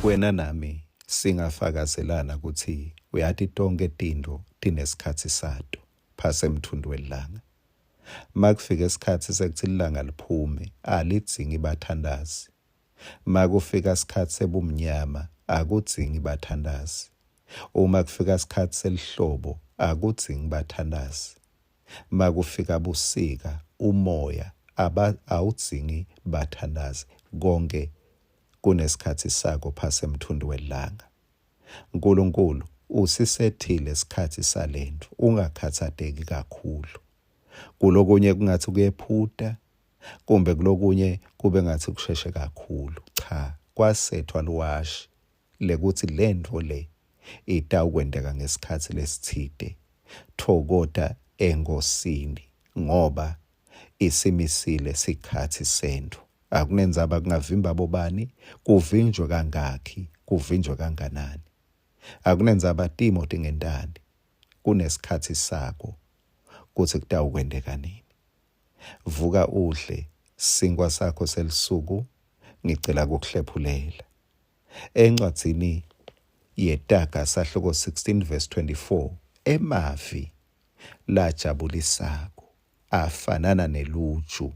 Wena nami singafakazelana kutsi uyati tonkhe tintfo tinesikhatsi sato phasi emtfunti welilanga. Makufika sikhatsi sekutsi lilanga liphume alidzingi bathandazi. Makufika sikhatsi sebumnyama akudzingi bathandazi. Uma kufika sikhatsi selihlobo akudzingi bathandazi. Makufika busika umoya aba awudzingi bathandazi. Konke kunesikhatsi sako phasi emtfunti welilanga. Nkulunkulu usisethile sikhatsi salentfo, ungakhatsateki kakhulu. Kulokunye kungatsi kuyephuta kumbe kulokunye kube ngatsi kusheshe kakhulu. Cha, kwasethwa liwashi lekutsi lentfo le itawukwenteka ngesikhatsi lesitsite. Tfokota eNkhosini ngoba isimisile sikhatsi sentfo. Akunendzaba kungavimba bobani, kuvinjwe kangakhi, kuvinjwe kanganani. Akunendzaba timo tingentani, kunesikhatsi sako kutsi kutawukwenteka nini. Vuka udle sinkwa sakho selisuku, ngicela kukuhlephulela. Encwadzini yeTaga sahluko 16 verse 24 emavi lajabulisako afanana neluju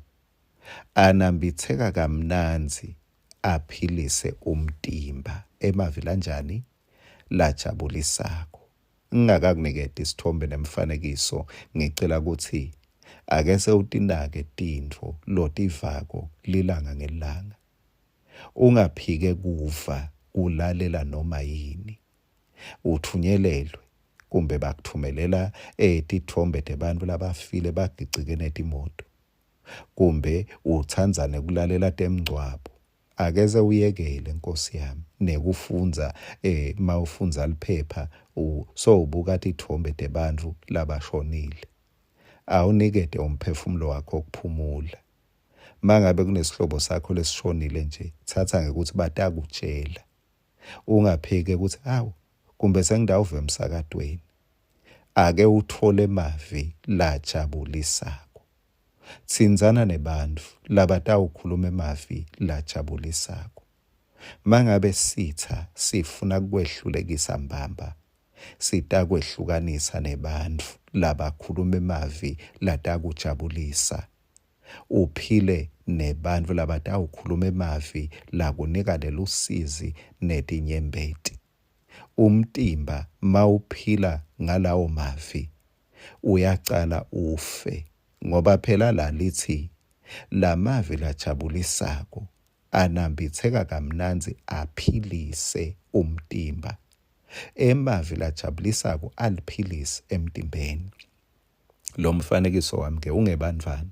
anambitseka kamnandzi aphilise umtimba. Emavi lanjani? Lajabulisako. Ngingakakuniketi isithombe nemfanekiso, ngicela kutsi ake sewutinake tintfo lotivako lilanga ngelilanga. Ungaphike kuva, kulalela noma yini. Utfunyelelwe kumbe bakutfumelela titfombe tebantfu labafile bagicike netimoto. Kumbe utsandza nekulalela temngcwabo. Akeze uyekele nkosi yami nekufundza mawufundza liphepha sowubuka titfombe tebantfu labashonile. Awunikete umphefumulo wakho kuphumula. Mangabe kunesihlobo sakho lesishonile nje, tsatsa ngekutsi batakutjela. Ungaphiki ukuthi awu kumbe sengidawuva emsakatweni. Ake uthole emavi lajabulisako. Tsintsana nebantfu labatawukhuluma emavi lajabulisako. Mangabe sitsa sifuna kukwehlulekisa mbamba, sitakwehlukanisa nebantfu labakhuluma emavi latakujabulisa. Uphile nebantfu labatawukhuluma emavi lakunika lelusizi netinyembeti. Umtimba mawuphila ngalawo mavi uyacala ufe ngoba phela la litsi lamavi lajabulisako anambitseka kamnandzi aphilise umtimba. Emavi lajabulisako aliphilisi emtimbeni. Lo mfanekiso wami ke ungebantfwana.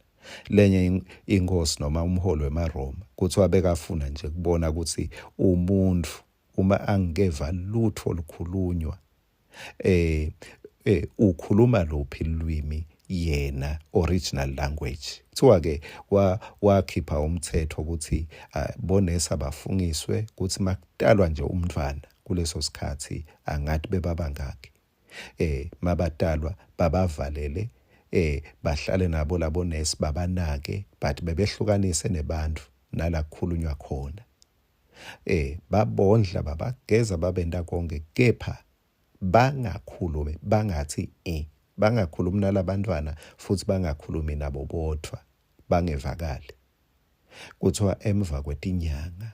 Lenye inkosi noma umholi wemaRoma kuthiwa bekafuna nje kubona kutsi umuntfu uma angikeva lutfo lukhulunywa ukhuluma luphi lwimi yena, original language. Kuthiwa ke wakhipha umthetho ukuthi bonesi abafungiswe kutsi makutalwa nje umntfwana kuleso sikhathi angathi bebabangaki mabatalwa babavalele bahlale nabo labo nesi babanake, but bebehlukanise nebantfu nala kukhulunywa khona. Babondla, babageza, babenta konke, kepha bangakhulumi, bangathi bangakhulumi nalabantwana futhi bangakhulumi nabo bodvwa, bangevakali. Kuthiwa emva kwetinyanga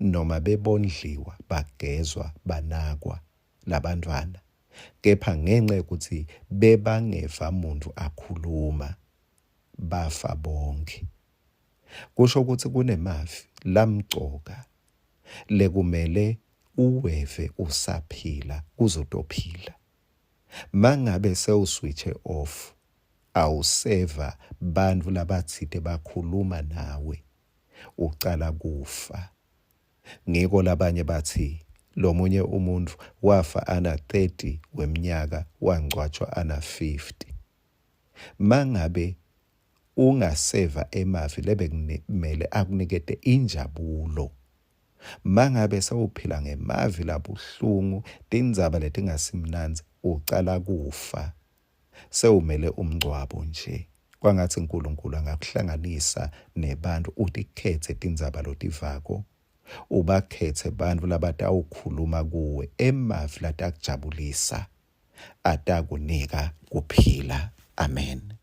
noma bebondliwa, bagezwa, banakwa labantwana, kepha ngenxa yokuthi bebangeva muntu akhuluma, bafa bonke. Kusho ukuthi kunemavi lamcoka lekumele uweve usaphila kuzotophila. Mangabe sewuswitche off awuseva bantfu labatsite bakhuluma nawe ucala kufa. Ngiko labanye batsi lomunye umuntfu wafa ana 30 weminyaka wangcwatjwa ana 50. Mangabe ungaseva emavi lebekumele akunikete injabulo. Mangabe sewuphila ngemavi labuhlungu, tindzaba letingasimnandzi, ucala kufa. Sewumele umngcwabo nje. Kwangatsi Nkulunkulu angakuhlanganisa nebantfu utikhetse tindzaba lotivako. Ubakhetse bantfu labatawukhuluma kuwe emavi latakujabulisa, atakunika kuphila. Amen.